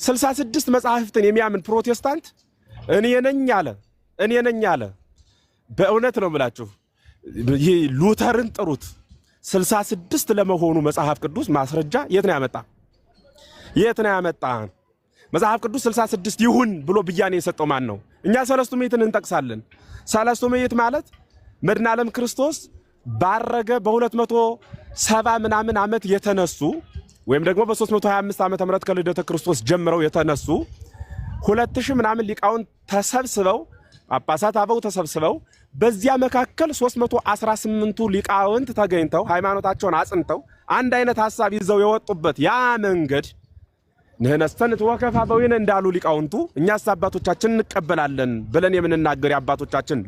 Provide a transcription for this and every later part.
66 መጽሐፍትን የሚያምን ፕሮቴስታንት እኔ ነኝ አለ፣ እኔ ነኝ አለ። በእውነት ነው የምላችሁ፣ ይህ ሉተርን ጥሩት። 66 ለመሆኑ መጽሐፍ ቅዱስ ማስረጃ የት ነው ያመጣ? የት ነው ያመጣ? መጽሐፍ ቅዱስ 66 ይሁን ብሎ ብያኔ የሰጠው ማን ነው? እኛ ሰለስቱ ምዕትን እንጠቅሳለን። ሰለስቱ ምዕት ማለት መድኃኔ ዓለም ክርስቶስ ባረገ በ270 ምናምን ዓመት የተነሱ ወይም ደግሞ በ325 ዓመተ ምህረት ከልደተ ክርስቶስ ጀምረው የተነሱ 2000 ምናምን ሊቃውንት ተሰብስበው፣ ጳጳሳት አበው ተሰብስበው፣ በዚያ መካከል 318ቱ ሊቃውንት ተገኝተው ሃይማኖታቸውን አጽንተው አንድ አይነት ሐሳብ ይዘው የወጡበት ያ መንገድ፣ ንሕነሰ ንትወከፍ አበዊነ እንዳሉ ሊቃውንቱ፣ እኛስ አባቶቻችን እንቀበላለን ብለን የምንናገር የአባቶቻችን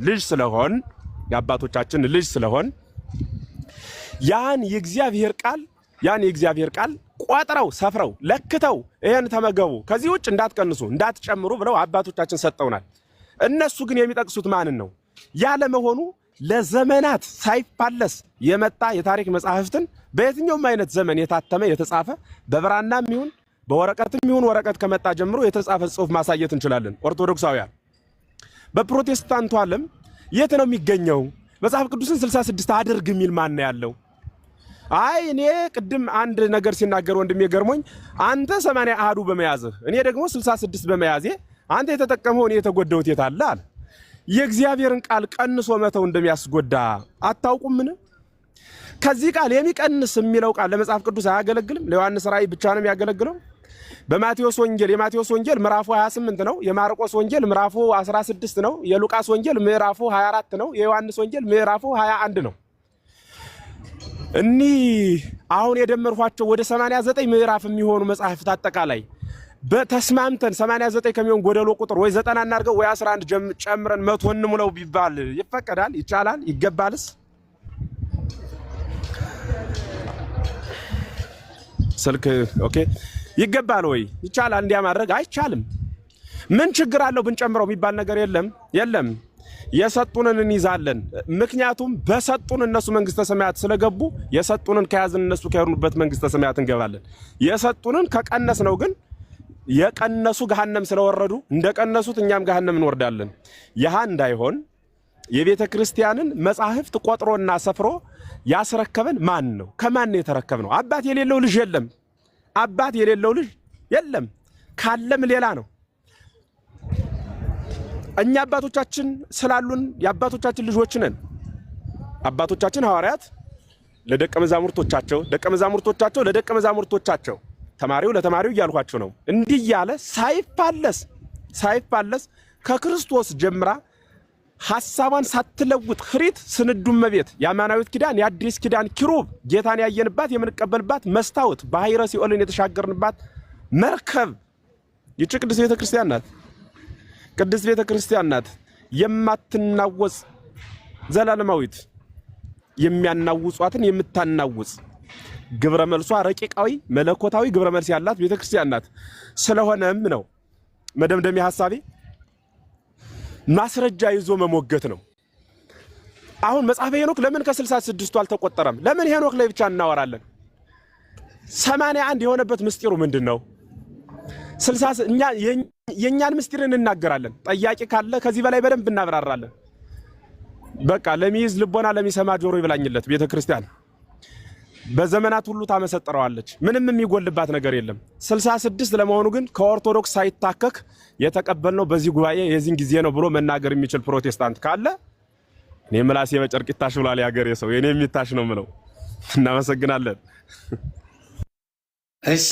ልጅ ስለሆን ያን የእግዚአብሔር ቃል ቆጥረው፣ ሰፍረው፣ ለክተው ይሄን ተመገቡ፣ ከዚህ ውጭ እንዳትቀንሱ እንዳትጨምሩ ብለው አባቶቻችን ሰጠውናል። እነሱ ግን የሚጠቅሱት ማንን ነው? ያለመሆኑ ለዘመናት ሳይፋለስ የመጣ የታሪክ መጽሐፍትን በየትኛውም አይነት ዘመን የታተመ፣ የተጻፈ፣ በብራናም ይሁን በወረቀትም ይሁን፣ ወረቀት ከመጣ ጀምሮ የተጻፈ ጽሑፍ ማሳየት እንችላለን። ኦርቶዶክሳውያን፣ በፕሮቴስታንቱ ዓለም የት ነው የሚገኘው? መጽሐፍ ቅዱስን 66 አድርግ የሚል ማን ነው ያለው? አይ፣ እኔ ቅድም አንድ ነገር ሲናገር ወንድሜ ገርሞኝ፣ አንተ 80 አሃዱ በመያዝህ እኔ ደግሞ 66 በመያዜ አንተ የተጠቀመው እኔ የተጎዳሁት የት አለ አለ። የእግዚአብሔርን ቃል ቀንሶ መተው እንደሚያስጎዳ አታውቁምን? ከዚህ ቃል የሚቀንስ የሚለው ቃል ለመጽሐፍ ቅዱስ አያገለግልም? ለዮሐንስ ራእይ ብቻ ነው የሚያገለግለው? በማቴዎስ ወንጌል፣ የማቴዎስ ወንጌል ምዕራፉ 28 ነው። የማርቆስ ወንጌል ምዕራፉ 16 ነው። የሉቃስ ወንጌል ምዕራፉ 24 ነው። የዮሐንስ ወንጌል ምዕራፉ 21 ነው። እኒህ አሁን የደመርኋቸው ወደ 89 ምዕራፍ የሚሆኑ መጽሐፍት አጠቃላይ በተስማምተን 89 ከሚሆን ጎደሎ ቁጥር ወይ 90 እናድርገው ወይ 11 ጨምረን 100 እንሙለው ቢባል ይፈቀዳል? ይቻላል? ይገባልስ? ስልክ okay፣ ይገባል ወይ? ይቻላል? እንዲያ ማድረግ አይቻልም። ምን ችግር አለው ብንጨምረው የሚባል ነገር የለም፣ የለም። የሰጡንን እንይዛለን። ምክንያቱም በሰጡን እነሱ መንግስተ ሰማያት ስለገቡ፣ የሰጡንን ከያዝን እነሱ ከሄዱበት መንግስተ ሰማያት እንገባለን። የሰጡንን ከቀነስ ነው ግን የቀነሱ ገሃነም ስለወረዱ እንደቀነሱት እኛም ገሃነም እንወርዳለን። ያህ እንዳይሆን የቤተ ክርስቲያንን መጻሕፍት ቆጥሮና ሰፍሮ ያስረከበን ማን ነው? ከማን ነው የተረከብነው? አባት የሌለው ልጅ የለም። አባት የሌለው ልጅ የለም። ካለም ሌላ ነው። እኛ አባቶቻችን ስላሉን የአባቶቻችን ልጆች ነን። አባቶቻችን ሐዋርያት ለደቀ መዛሙርቶቻቸው፣ ደቀ መዛሙርቶቻቸው ለደቀ መዛሙርቶቻቸው፣ ተማሪው ለተማሪው እያልኳቸው ነው። እንዲህ እያለ ሳይፋለስ ሳይፋለስ ከክርስቶስ ጀምራ ሐሳቧን ሳትለውጥ ኅሪት ስንዱ እመቤት፣ የአማናዊት ኪዳን የአዲስ ኪዳን ኪሩብ፣ ጌታን ያየንባት የምንቀበልባት መስታወት፣ ባሕረ ሲኦልን የተሻገርንባት መርከብ ይቺ ቅድስት ቤተ ክርስቲያን ናት። ቅድስት ቤተ ክርስቲያን ናት። የማትናወጽ ዘላለማዊት፣ የሚያናውጿትን የምታናውጽ፣ ግብረ መልሷ ረቂቃዊ መለኮታዊ ግብረ መልስ ያላት ቤተ ክርስቲያን ናት። ስለሆነም ነው መደምደሚያ ሐሳቤ ማስረጃ ይዞ መሞገት ነው። አሁን መጽሐፈ ሄኖክ ለምን ከ66ቱ አልተቆጠረም? ለምን ሄኖክ ላይ ብቻ እናወራለን? 81 የሆነበት ምስጢሩ ምንድን ነው? 60 እኛ የእኛን ምስጢር እንናገራለን። ጠያቂ ካለ ከዚህ በላይ በደንብ እናብራራለን። በቃ ለሚይዝ ልቦና ለሚሰማ ጆሮ ይብላኝለት። ቤተ ክርስቲያን በዘመናት ሁሉ ታመሰጥረዋለች። ምንም የሚጎልባት ነገር የለም። 66 ለመሆኑ ግን ከኦርቶዶክስ ሳይታከክ የተቀበልነው በዚህ ጉባኤ የዚህን ጊዜ ነው ብሎ መናገር የሚችል ፕሮቴስታንት ካለ እኔ ምላሴ በጨርቅ ይታሽ ብሏል የሀገሬ ሰው። የኔ የሚታሽ ነው ምለው። እናመሰግናለን። እሺ።